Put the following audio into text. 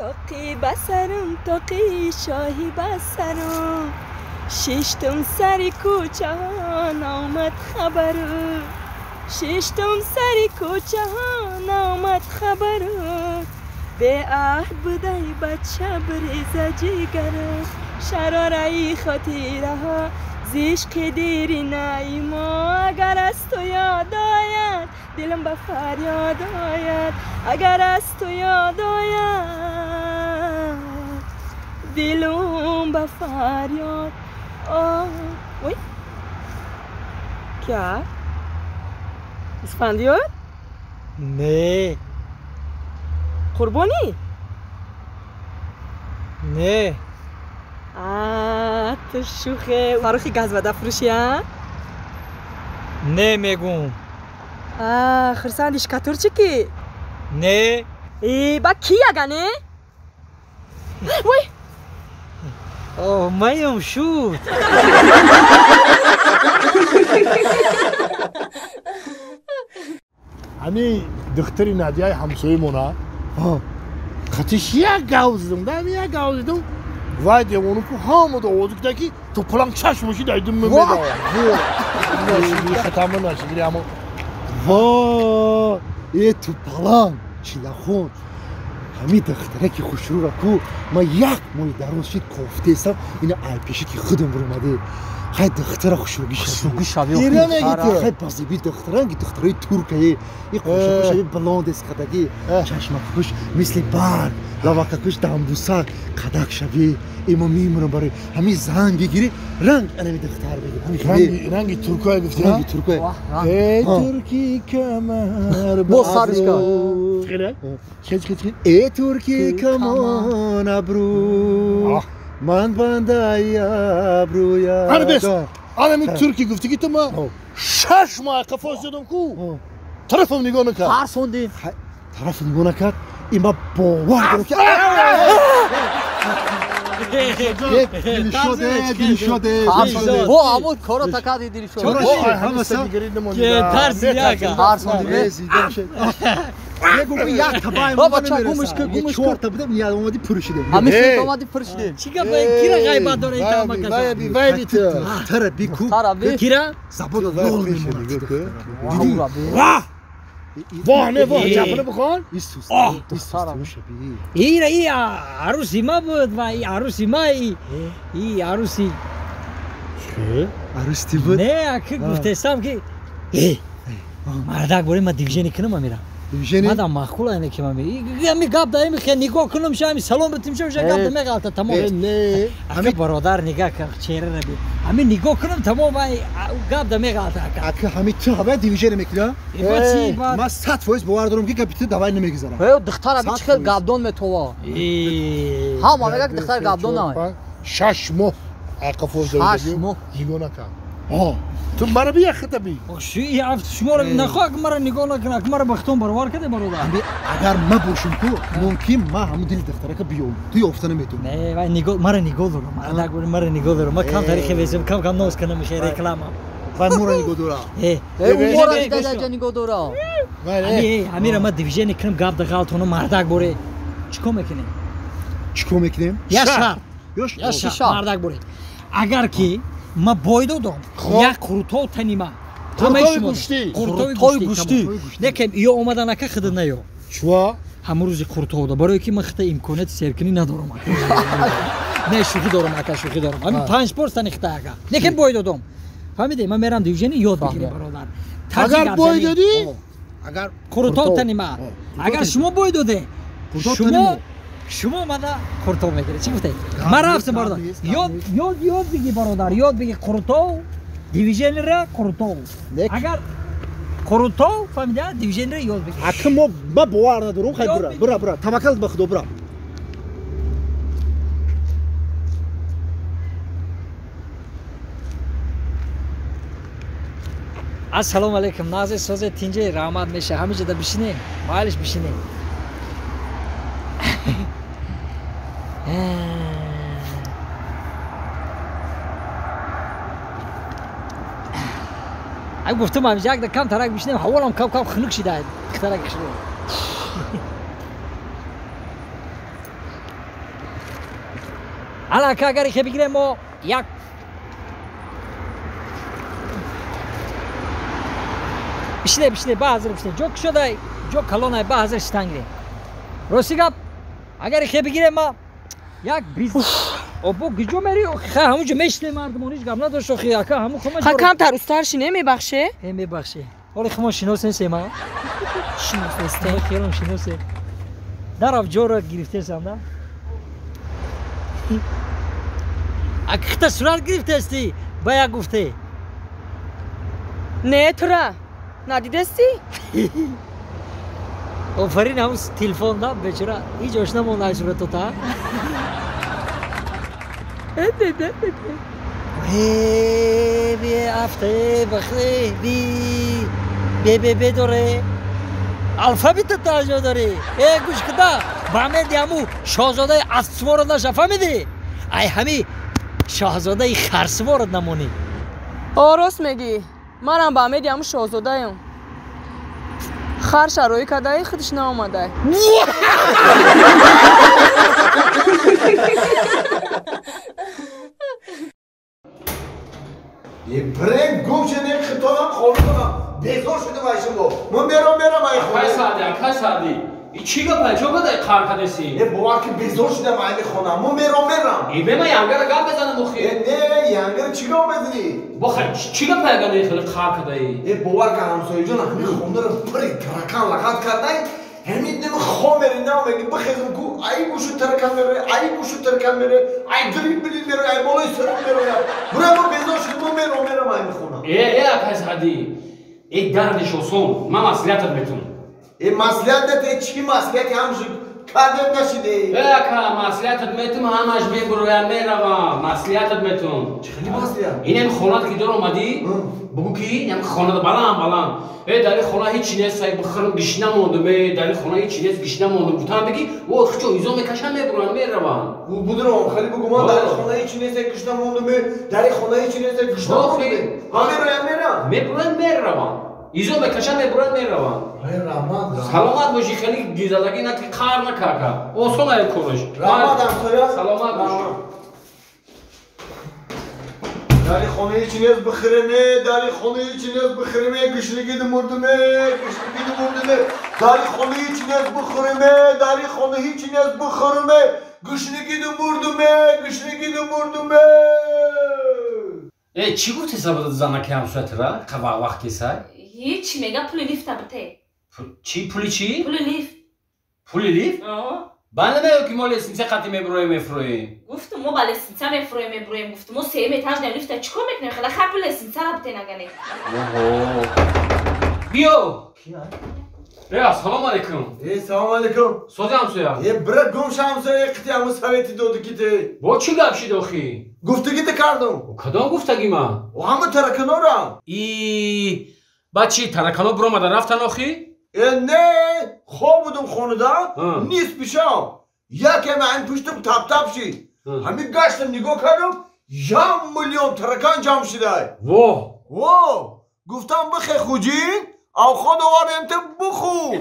Тоқи басарам, тоқи шоҳи басарам. Шиштум сари кӯчаҳо, наомад хабару. Шиштум сари кӯчаҳо, наомад хабару. Беаҳд будаи бача, биреза ҷигару. Шарораи хотираҳо, зишқи диринаи мо. Агар аз ту ёд ояд, дилам ба фарёд ояд. Агар аз ту ёд ояд, дилам ба фарёд. Ой, кия? Исфандиёр? Не. Қурбонӣ? Не. Ту шӯхе. Фаррухи газвадафурӯшӣ, а? Не мегум. Хурсанди шкатурчи ки? Не. Ба ки ягане? Вой! О, маем шуд. Ҳамин духтари Надияи ҳамсоямона қатиш як гав зидам, дам як гав зидам. Вай девону ку ҳамада овоз кида ки ту паланг чашм боши дайдум мемеда. Хатама нашигири амо. Во, э ту паланг чилахон. Ҳамин духтараки хушрӯра ку ман як моҳи дароз шид кофтесам, ина айпеши ки худам буромаде. Хай духтара хушрӯгӣ шавӣ. Ира меги ту. Хай базиби духтаранги духтарои туркае. И хушрӯшави блондес қадаги, чашмакуш мисли барг, лавакакуш дамбусак, қадак шавӣ. Има мемурам барои ҳамин зан бигирӣ, ранг анами духтар бигир. Ранги туркое гуфтӣ? Ранги туркое. Э турки камар. Боз сариш кард. Э турки камон абрӯ. Ман бандаи абрӯя. Ана бес. Анами турки гуфтӣ ки ту ма 6 моҳ қафо зидам ку. Тарафам нигоҳ накард. Тарсондӣ. Тараф нигоҳ накард. Има бовар дорам ки Во, ҳамон коро такади дилшод. Мегум як табай бача гумш ки гумш чорта будем, я омади пур шидем. Ҳамин шид омади пур шидем. Чӣ гап кира ғайбат дора ин тамака? Вай би, вай би ту. Тара би ку. Кира? Забон лол мемонад. Диди. Ваҳ! Воҳ не воҳ, ҷафона бихон. Исус. Ира и арӯси ма буд ва и арӯси ма и арӯси. Чӣ? Арӯси ти буд? Не, аки гуфтесам ки мардак боре ма дивижени кунам амира. Дивижени? Мадам маъқул айне ки мами. Ами гап да ами хе нигоҳ кунам ша ами салом битим ша гап да меғалта тамом. Не. Ами бародар нигоҳ кар чеҳра раби. Ами нигоҳ кунам тамом ай гап да меғалта ака. Ака ҳами ту ҳава дивижени мекунӣ? Ма 100% бовар дорам ки гапи ту давай намегузарам. Э духтара би чӣ хел гапдон метова. Ҳама мегӯяд духтар гапдон на. 6 моҳ ақафо 6 моҳ нигоҳ накард. Ту мара бия хита би. Шуморо нахоҳ мара нигоҳ накунад, мара бахтон баровар каде бародар. Агар ма бошам ку, мумкин ма ҳамун дили духтарака биём. Ту ёфта наметавонӣ. Не, вай нигоҳ мара нигоҳ дорам. Мардак мара нигоҳ дорам. Ма кам таърихи весам, кам кам ноз кунам миша реклама. Вай мора нигоҳ дора. Э, мора дадаҷа нигоҳ дора. Ҳамира ма дивижени кунам гап да ғалтону мардак боре. Чӣ кор мекунем? Чӣ кор мекунем? Я шарт. Я шарт. Мардак боре. Агар ки ма бой додам, як қурутов танима. Қурутови гӯштӣ. Қурутови гӯштӣ. Лекин ё омада нака хида наё. Чува? Ҳамун рӯзи қурутовда. Барое ки ман хита имконияти серкунӣ надорам. Не, шӯхӣ дорам ака, шӯхӣ дорам. Ҳамин 5 пор тани хита ака. Лекин бой додам. Фаҳмидӣ? Ман мерам дивижени ёд бигирем бародар. Агар бой додӣ, агар қурутов танима. Агар шумо бой доде, шумо мана қурутов мегиред. Чӣ гуфтед? Ман рафтам бародар. Ёд ёд ёд биги бародар, ёд биги қурутов, дивиженера қурутов. Агар қурутов фаҳмида, дивиженера ёд биги. Ака мо ма бовар надорам, хай бура. Бура, бура. Таваккал ба Худо бура. Ассалому алайкум. Назе созе тинҷе раҳмат меша. Ҳамиҷода бишинем. Майлиш бишинем. Ай гуфтам ҳамиҷа як да кам тарак бишинем, ҳаволам кам кам хунук шида. Тарак шида. Ана ака агар ихе бигирем мо як бишине бишине ба ҳазир бишине ҷо кушодай ҷо калонай ба ҳазир шитан гирем. Рости гап агар ихе бигирем ма як биз обо гиҷо мери ха ҳамунҷо мешинем мардумон ҳеҷ гап надошт охи ака ҳамун хума ха камтар устар шине мебахше? Э мебахше. Ҳоли хумо шинос нестем а? Шинос нестем. Хелом шиносе. Дарав ҷоро гирифтесам да? Акихта сурат гирифтести ба як гуфте. Не тура надидести? Офарин ҳамун телефон да бечора ҳеҷ ошна монда ай суратота. Бе бахе би бе бе бе доре алфабита таҷо дорӣ. Э гӯш кида ба меди ҳаму шоҳзодаи аспсуворот наша фаҳмидӣ? Ай ҳами шоҳзодаи харсуворот намонӣ. О рост мегӣ манам ба меди ҳаму шоҳзодаем. Хар шароӣ кардаи худаш наомадай. Бренд гум шуд хитонам хонумам безор шудам ай шумо. Ман мерам мерам ай хона. Акай Саъди, акай Саъди. И чӣ гапай? Чо кадай қар кадеси? Э бовар ки безор шудам айни хона. Ман мерам мерам. Э бема янгара гап мезанам охи. Э не, янгара чӣ гап мезанӣ? Бо хай чӣ гапай агар не хеле қар кадаи? Э бовар ки ҳамсояҷон ҳамин хонаро пури таракан лағат кардай. Ҳамин ними хом мере нав меги бихезм ку ай гӯшу таракан мере, ай гӯшу таракан мере, ай дриб били мере, ай болои сарам мере. Бура мо безор шудам, мо мерам мерам айни хона. Э э акай Саъди. Э дардиш осон, ман маслиҳатат метум. Э маслиҳат нате чӣ маслиҳати ҳамши кардем нашиде? Э ака маслиҳатат метум ҳамаш мебуроям меравам. Маслиҳатат метум. Чӣ хели маслиҳат? Инем хонат ки дор омадӣ, бугӯ ки инем хонада баланд баланд. Э дар ин хона ҳеҷ нест, сай бихӯрам гишна мондум, э дар ин хона ҳеҷ нест, гишна мондум. Гуфтам бигӣ, о хичо изо мекашам мебурам меравам. Будурам, хеле бугӯ ман дар ин хона ҳеҷ нест, гишна мондум, дар ин хона ҳеҷ нест, гишна мондум. Ҳа мероям мерам. Мебурам меравам. Изо мекашам мебурам меравам. Ай раҳмат. Саломат бошӣ, хеле гизадагӣ наки қар накака. Осон ай кораш. Раҳмат ҳамсоя. Саломат бошӣ. Дари хонаи чинез бихӯреме, дари хонаи чинез бихӯреме, гишнагиду мурдуме, гишнагиду мурдуме. Дари хонаи чинез бихӯреме, дари хонаи чинез бихӯреме, гишнагиду мурдуме, гишнагиду мурдуме. Э чӣ гуфти сабади занаки ҳамсоятра вақт кесай? Ҳеҷ мега пули лифта бите. Чӣ пули чӣ? Пули лифт. Пули лифт? Ба намеё ки мо лестница қати мебуроем мефуроем. Гуфтум мо ба лестница мефуроем мебуроем. Гуфтум мо сеюм этаж на лифта чӣ кор мекунем? Хела хар пули лестницара бите нагане. Оҳо. Биё. Э ассалому алайкум. Э салому алайкум. Сози ҳамсоя. Э бира гум ша ҳамсоя қити ҳамун совети доду ки те. Бо чӣ гап шид охи? Гуфтагита кардум. Кадом гуфтаги ман? Ҳама тараканора. И баъд чӣ таракано биромада рафтан охи? Э не, хоб будум хонада, нисфи шаб. Якем айн пуштум тап-тап шид. Ҳамин гаштам нигоҳ кардам, як миллион таракан ҷамъ шидай. Во! Во! Гуфтам бихе хуҷин, авход овардем ту бихӯр.